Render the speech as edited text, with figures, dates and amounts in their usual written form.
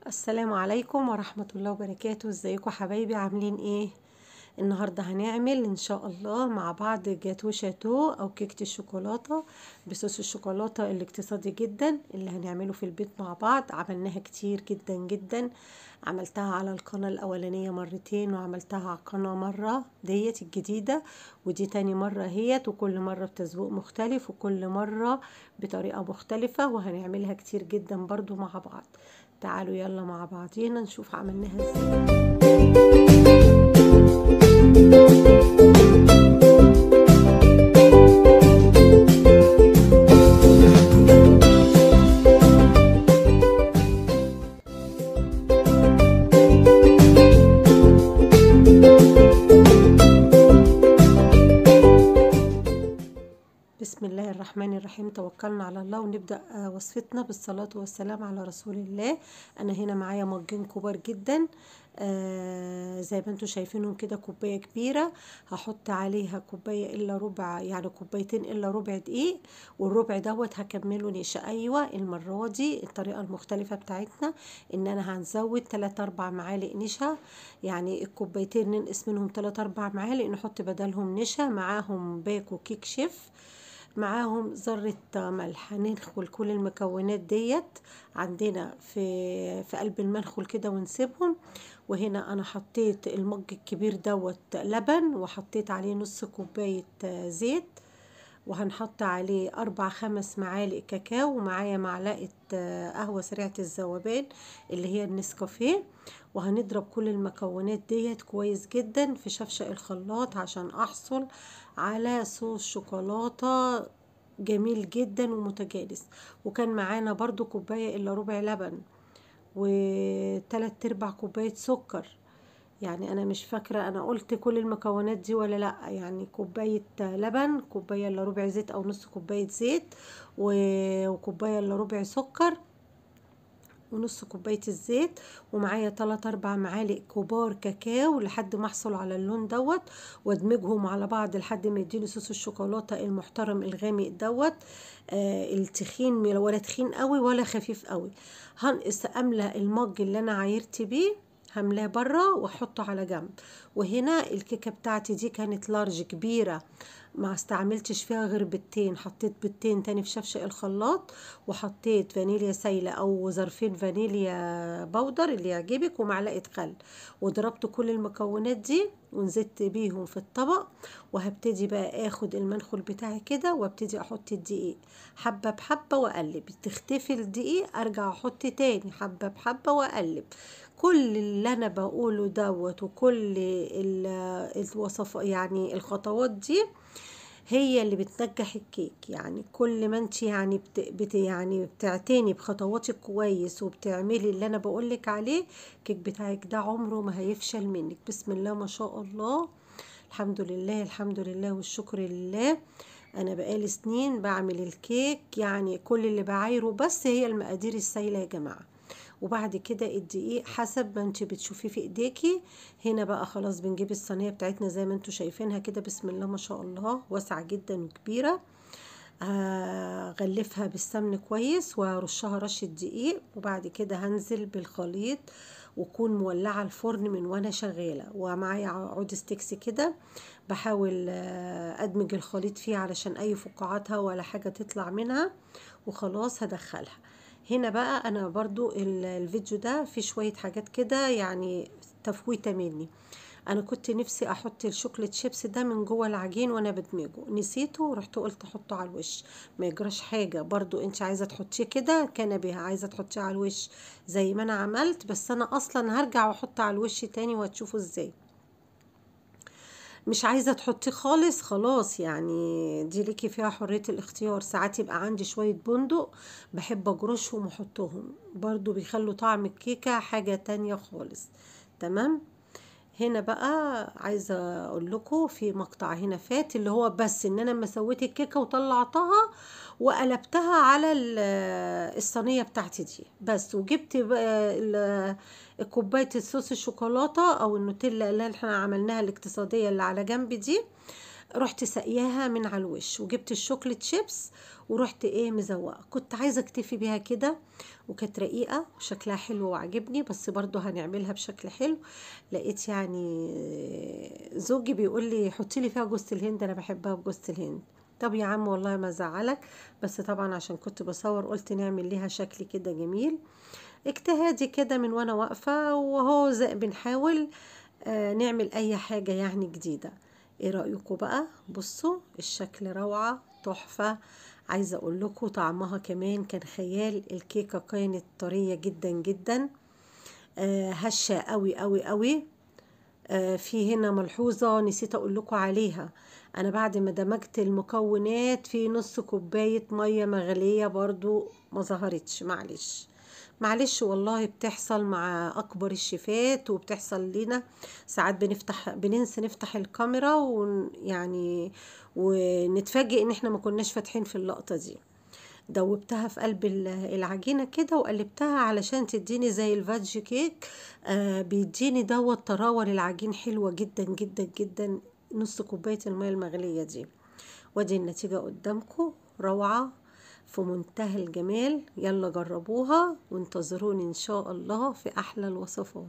السلام عليكم ورحمة الله وبركاته. ازيكم حبايبي؟ عاملين ايه؟ النهاردة هنعمل ان شاء الله مع بعض جاتو شاتو او كيكة الشوكولاتة بصوص الشوكولاتة الاقتصادي جدا اللي هنعمله في البيت مع بعض. عملناها كتير جدا جدا، عملتها على القناة الاولانية مرتين، وعملتها على القناة مرة ديت الجديدة، ودي تاني مرة هيت، وكل مرة بتذوق مختلف وكل مرة بطريقة مختلفة، وهنعملها كتير جدا برضو مع بعض. تعالوا يلا مع بعضينا نشوف عملناها ازاي. بسم الله الرحمن الرحيم، توكلنا على الله ونبدأ وصفتنا بالصلاة والسلام على رسول الله. انا هنا معايا مجين كبار جدا زي ما انتم شايفينهم كده، كوباية كبيرة هحط عليها كوباية الا ربع، يعني كوبايتين الا ربع دقيق، والربع دوت هكمله نشا. ايوه المرة دي الطريقة المختلفة بتاعتنا ان انا هنزود 3 4 معالق نشا، يعني الكوبايتين ننقص منهم 3 4 معالق نحط بدلهم نشا، معاهم باكو كيك شيف، معاهم ذرة ملح. هندخل كل المكونات ديت عندنا في قلب المنخل كده ونسيبهم. وهنا انا حطيت المج الكبير دوت لبن، وحطيت عليه نص كوباية زيت، وهنحط عليه 4 5 معالق كاكاو، ومعايا معلقة قهوة سريعة الذوبان اللي هي النسكافيه. وهنضرب كل المكونات ديت كويس جدا في شفشق الخلاط عشان احصل على صوص شوكولاتة جميل جدا ومتجانس. وكان معانا برضو كوباية الا ربع لبن، و3/4 كوباية سكر. يعني انا مش فاكرة انا قلت كل المكونات دي ولا لا، يعني كوباية لبن، كوباية الا ربع زيت او نص كوباية زيت، وكوباية الا ربع سكر، ونص كوباية الزيت، ومعايا 3 4 معالق كبار كاكاو لحد ما احصل على اللون دوت، وادمجهم على بعض لحد ما يديني صوص الشوكولاتة المحترم الغامق دوت، التخين ولا تخين قوي ولا خفيف قوي. هنقص املى المج اللي انا عايرت بيه، هملاه بره واحطه على جنب. وهنا الكيكه بتاعتي دي كانت large كبيرة، ما استعملتش فيها غير بيضتين، حطيت بيضتين تاني في شفشق الخلاط، وحطيت فانيليا سايله او ظرفين فانيليا powder اللي يعجبك، ومعلقة خل، وضربت كل المكونات دي ونزلت بيهم في الطبق. وهبتدي بقى اخد المنخل بتاعي كده وابتدي احط الدقيق حبه بحبه واقلب، تختفي الدقيق ارجع احط تاني حبه بحبه واقلب. كل اللي انا بقوله دوت وكل الوصف يعني الخطوات دي هي اللي بتنجح الكيك. يعني كل ما انت يعني بت يعني بتعتني بخطواتك كويس وبتعملي اللي انا بقولك عليه، الكيك بتاعك ده عمره ما هيفشل منك. بسم الله ما شاء الله، الحمد لله الحمد لله والشكر لله. انا بقالي سنين بعمل الكيك، يعني كل اللي بعايره بس هي المقادير السايله يا جماعة. وبعد كده الدقيق حسب ما انت بتشوفيه في ايديكي. هنا بقى خلاص بنجيب الصينية بتاعتنا زي ما انتوا شايفينها كده، بسم الله ما شاء الله واسعة جدا وكبيره. غلفها بالسمن كويس وارشها رشه دقيق، وبعد كده هنزل بالخليط، وكون مولعه الفرن من وانا شغالة، ومعايا عود sticks كده بحاول ادمج الخليط فيه علشان اي فقاعاتها ولا حاجة تطلع منها. وخلاص هدخلها. هنا بقى انا برضو الفيديو ده في شوية حاجات كده يعني تفويته مني. انا كنت نفسي احط ال chocolate chips ده من جوه العجين وانا بدمجه، نسيته ورحت قلت احطه على الوش، ما يجراش حاجة. برضو انت عايزه تحطيه كده كنبة، عايزه تحطيه على الوش زي ما انا عملت، بس انا اصلا هرجع واحطه على الوش تاني وهتشوفوا ازاي. مش عايزه تحطيه خالص خلاص، يعني دي ليكي فيها حرية الاختيار. ساعات يبقى عندي شوية بندق بحب اجرشهم واحطهم، برضو بيخلوا طعم الكيكه حاجة تانية خالص. تمام. هنا بقى عايزه اقول لكم في مقطع هنا فات اللي هو بس ان انا لما سويت الكيكه وطلعتها وقلبتها على الصينية بتاعتي دي بس، وجبت بقى كوباية الصوص الشوكولاتة او النوتيلا اللي احنا عملناها الاقتصادية اللي على جنب دي، رحت سقياها من على الوش، وجبت ال chocolate chips ورحت ايه مزوقه. كنت عايزه اكتفي بيها كده، وكانت رقيقه وشكلها حلو وعجبني، بس برضو هنعملها بشكل حلو. لقيت يعني زوجي بيقول لي حطي لي فيها جوز الهند، انا بحبها بجوز الهند. طب يا عم والله ما زعلك، بس طبعا عشان كنت بصور قلت نعمل ليها شكل كده جميل. اجتهادي كده من وانا واقفة، وهو زي بنحاول نعمل اي حاجة يعني جديدة. ايه رايكم بقى؟ بصوا الشكل روعه تحفة، عايزه اقول لكم طعمها كمان كان خيال. الكيكه كانت طرية جدا جدا، هشه قوي قوي قوي. في هنا ملحوظة نسيت اقول لكم عليها، انا بعد ما دمجت المكونات في نص كوباية مية مغليه برضو ما ظهرتش، معلش معلش والله بتحصل مع اكبر الشيفات وبتحصل لنا ساعات، بننسى نفتح الكاميرا ويعني ونتفاجئ ان احنا ما كناش فاتحين في اللقطة دي. دوبتها في قلب العجينة كده وقلبتها علشان تديني زي ال fudge cake، بيديني دوت طراوه للعجين حلوة جدا جدا جدا. نص كوباية المية المغليه دي، وادي النتيجة قدامكم، روعه في منتهى الجمال. يلا جربوها وانتظروني ان شاء الله في احلى الوصفات.